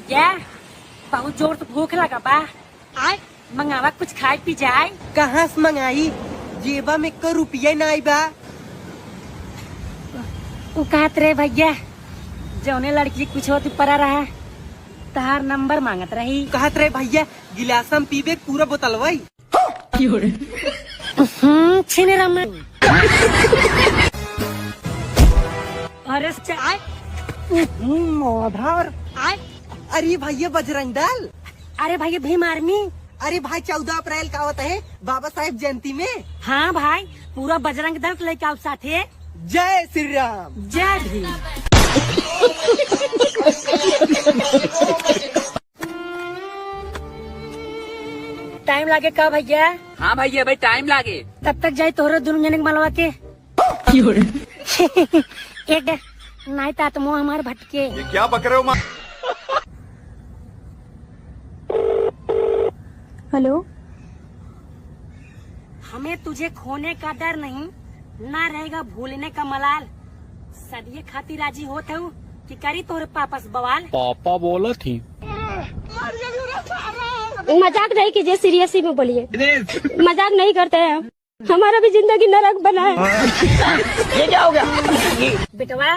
भैया बहुत जोर से भूख लगा बा, आय मंगावा कुछ खाए पी जाए। कहाँ से मंगाई, जेबा में क रुपया ना आई बा। उ कहत रहे भैया जौने लड़की कुछ होती परा रहा तहार नंबर मांगत रही। कहत रहे भैया गिलासम पीबे पूरा बोतलवाई। छिने राम। अरे आय आधार। अरे भैया बजरंग दल। अरे भैया भीम आर्मी। अरे भाई 14 अप्रैल का होता है बाबा साहेब जयंती में। हाँ भाई पूरा बजरंग दल लेके आओ साथे। जय श्री राम। जय भीम। टाइम लागे का भैया? हाँ भैया भाई टाइम लागे। तब तक जाए तोहरे दोनों जने के मलवा के। एक नहीं ता तो मुँह हमार भटके। ये क्या बक रहे हो माँ? हेलो। हमें तुझे खोने का डर नहीं, ना रहेगा भूलने का मलाल। सदिये खातिर राजी होत हूँ कि करी तोहरे पापस बवाल। पापा बोला थी। मजाक नहीं कीजिए, सीरियसली में बोलिए, मजाक नहीं करते हैं हम, हमारा भी जिंदगी नरक बना है। ये क्या हो गया? बेटवा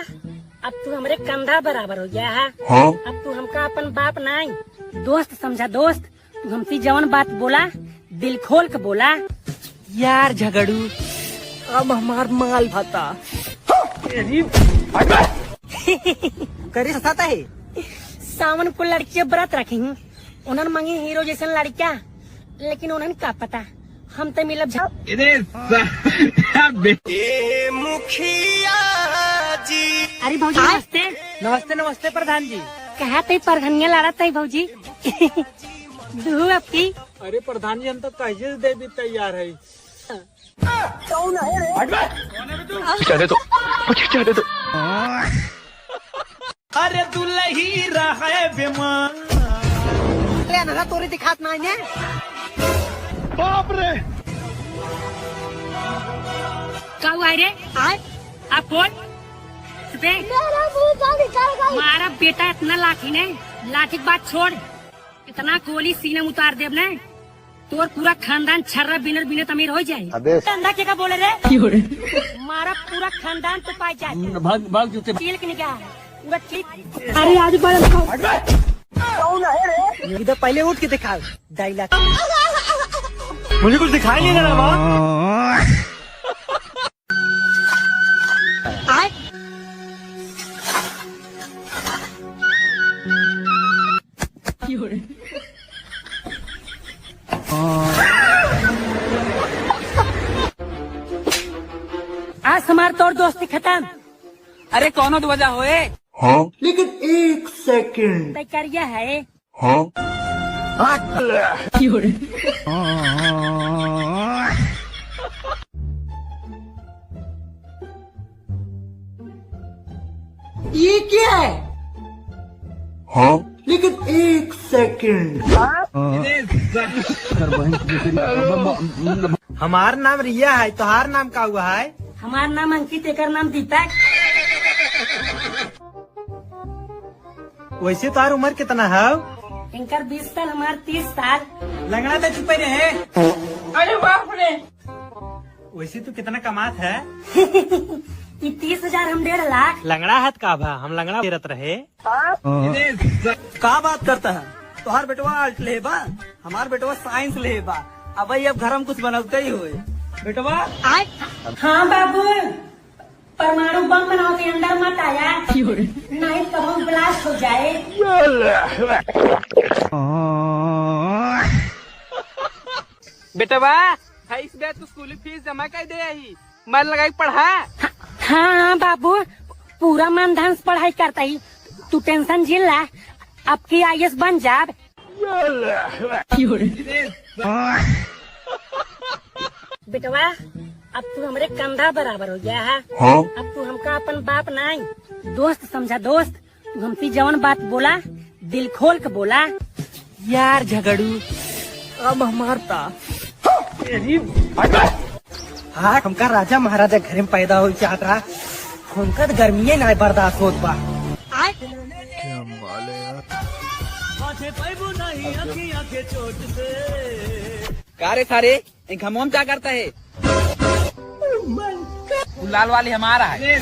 अब तू हमरे कंधा बराबर हो गया है। हाँ? अब तू हमका अपन बाप नहीं दोस्त समझा। दोस्त तू हमसे जवन बात बोला दिल खोल के बोला। यार झगड़ू अब हमार माल भाता करे सता है। सावन को लड़की व्रत रखी उन्हन मंगी हीरो जैसन लड़का, लेकिन उन्हन का पता हम तो मिलब मुखिया जी। अरे भौजी नमस्ते। नमस्ते नमस्ते प्रधान जी। कहा तई परघनिया लड़ा तई भौजी। दूह आपकी। अरे प्रधान जी हम तो कहिए देवी तैयार है। अरे दुलही रहे बेमान। अरे तोरे दिखात ना है। बाप रे। का हुआ रे? आय आप बोल। मारा बेटा इतना लाठी ने, लाठी की बात छोड़, इतना गोली सीने में उतार देब ने तोर पूरा खानदान छर्रा बिनर बिनत अमीर हो जाए। अंधा के का बोले रे? मारा पूरा खानदान तो पाई जाए। भाग भाग जूते चील के निकाह पूरा चील। अरे आज बड़ा इधर पहले उठ के दिखा डायलॉग। मुझे कुछ दिखाई नहीं दे रहा माँ। आज हमार तोर दोस्ती खत्म। अरे कौनो तो वजह होए। हाँ? लेकिन एक सेकंड तय है। हाँ? ये क्या है? हाँ? लेकिन एक सेकंड। हमार नाम रिया है, तुहार नाम का हुआ है? हमार नाम अंकित, एकर नाम दीपक। वैसे तुहार उम्र कितना है? इनकर 20 साल, हमार 30 साल। लंगड़ा तो चुप रहे। अरे बाप रे। वैसे तू कितना कमात है? 30,000 हम 1.5 लाख। लंगड़ा हाथ का भा, हम लंगड़ा फिरत रहे। का बात करता है? तुहार बेटवा आर्ट ले बा, हमार बेटवा साइंस ले बा। अब भाई अब घर में कुछ बनौते ही हुए बेटवा। हाँ बाबू परमाणु बम बनाओ के अंदर मत आया, नहीं तो हम ब्लास्ट हो जाए। बेटवा इस बार तो स्कूल फीस जमा कर दे ही, मन लगाई पढ़ा। हाँ हाँ बाबू पूरा मन धन से पढ़ाई करता ही, तू टेंशन झेल ला, अब की IAS बन जाब। बेटवा अब तू हमरे कंधा बराबर हो गया है। हाँ? अब तू हमका अपन बाप नहीं दोस्त समझा। दोस्त तू हमसे जवन बात बोला दिल खोल के बोला। यार झगड़ू अब हमार हाँ हमका राजा महाराजा घर में पैदा हो चाहत रहा, हमका तो गर्मी ना बर्दाश्त होत बा। क्या माल है यार। कारे सारे घमोम क्या करता है? लाल वाली हमारा है।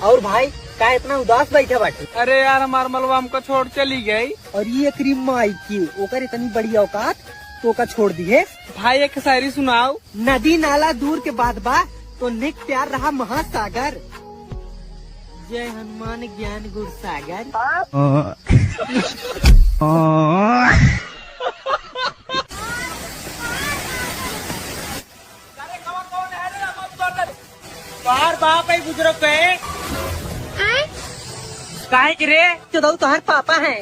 और भाई का इतना उदास बैठा बाटे? अरे यार हमार मलवा हमको छोड़ चली गई। और ये क्रीम माई की ओकर इतनी बड़ी औकात तो का छोड़ दी है। भाई एक शायरी सुनाओ। नदी नाला दूर के बाद बा तो निक प्यार रहा महासागर। जय हनुमान ज्ञान गुण सागर। बाहर बाप है बुजुर्ग के काहे के रे? चौदह तुम्हारे पापा हैं।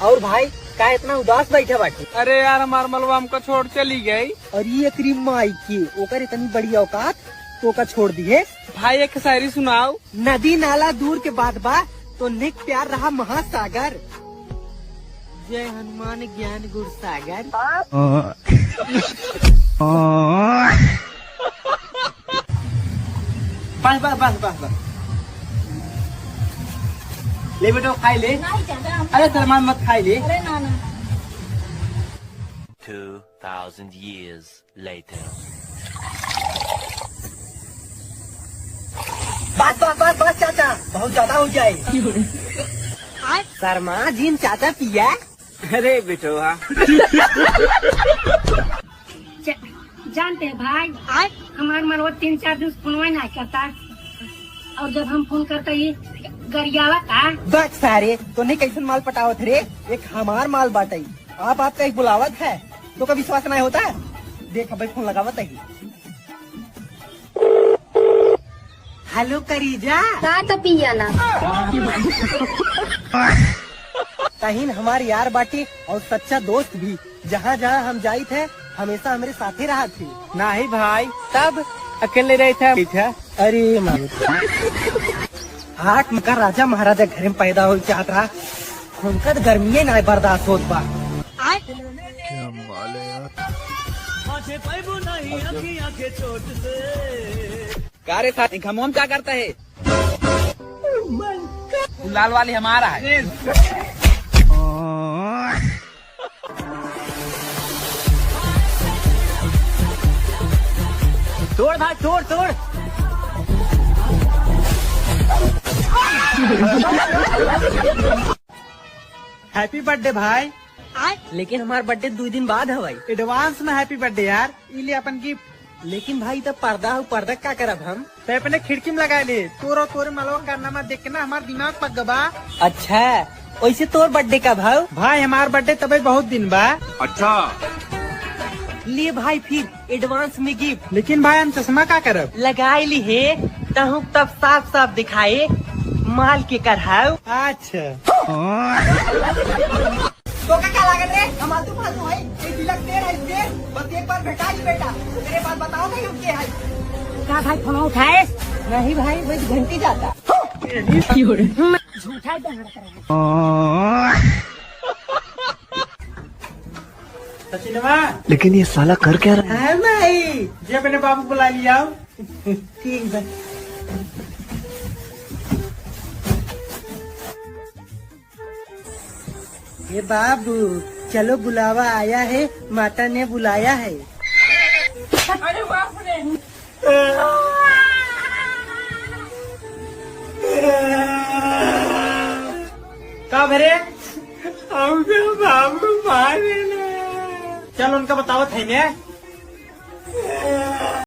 और भाई का इतना उदास बैठा बाटे? अरे यार हमार मलवा हमको छोड़ चली गई। और ये क्रीम माई की ओकर इतनी बड़ी औकात तो का छोड़ दी है। भाई एक शायरी सुनाओ। नदी नाला दूर के बाद बा तो निक प्यार रहा महासागर। जय हनुमान ज्ञान गुण सागर। बस बस बस बस बस ले बेटो खाई ले। अरे सलमान मत खाई ले। अरे ना ना। 2,000 years later. बस बस बस बस चाचा बहुत ज्यादा हो जाए। शर्मा जिन चाचा पिया। अरे बेटो हाँ जानते हैं भाई हमारे मरवा 3-4 दिन फोन ना करता और जब हम फोन करता ये गरियावा का। बस सारे तो नहीं कैसन माल पटावत रे, एक हमार माल बाटई आप आपका एक बुलावत है तो का विश्वास नहीं होता है। देख भाई फोन लगावत है। हेलो करीजा का तो पिया ना। तहीन हमारे यार बाटी और सच्चा दोस्त भी, जहाँ जहाँ हम जाई थे हमेशा हमारे साथे रहा थी। नहीं भाई तब अकेले रहे थे। अरे मारू आठ मका राजा महाराजा घर में पैदा हो चाहत रहा, उनका तो गर्मी ना बर्दाश्त होत बा। क्या माल है यार। कारे सारे घमोम क्या करता है? लाल वाली हमारा है। तोड़ भाई तोड़ तोड़। हैप्पी बर्थडे भाई। लेकिन हमार बर्थडे 2 दिन बाद है भाई। एडवांस में हैप्पी बर्थडे यार, इले अपन गिफ्ट। लेकिन भाई तब पर्दा हो, पर्दा क्या करब हम? तो अपने खिड़की में लगा ले। तोरो तोरे मलवा कारनामा देख के ना हमार दिमाग पक गबा। अच्छा वैसे तोर बर्थडे कब है? भाई हमार बर्थडे तबे बहुत दिन बा। अच्छा ले भाई फिर एडवांस में गिफ्ट। लेकिन भाई हम चश्मा का करब? लगाए ली है तहु तब साफ साफ दिखाए माल के करहाव। अच्छा तो का लागत रे हम आलतू फालतू है, ये तिलक तेर है तेर, बस एक बार भेटा ही बेटा तेरे बात बताओ नहीं के है। का भाई फोन उठाए? नहीं भाई बस घंटी जाता। झूठा सचिनवा लेकिन ये साला कर क्या रहा है? है भाई जी अपने बाबू बुला लिया। ठीक है। ये बाबू चलो बुलावा आया है, माता ने बुलाया है। अरे बाप रे। का भरे बाबू मारे। चल उनका बतावत है ने।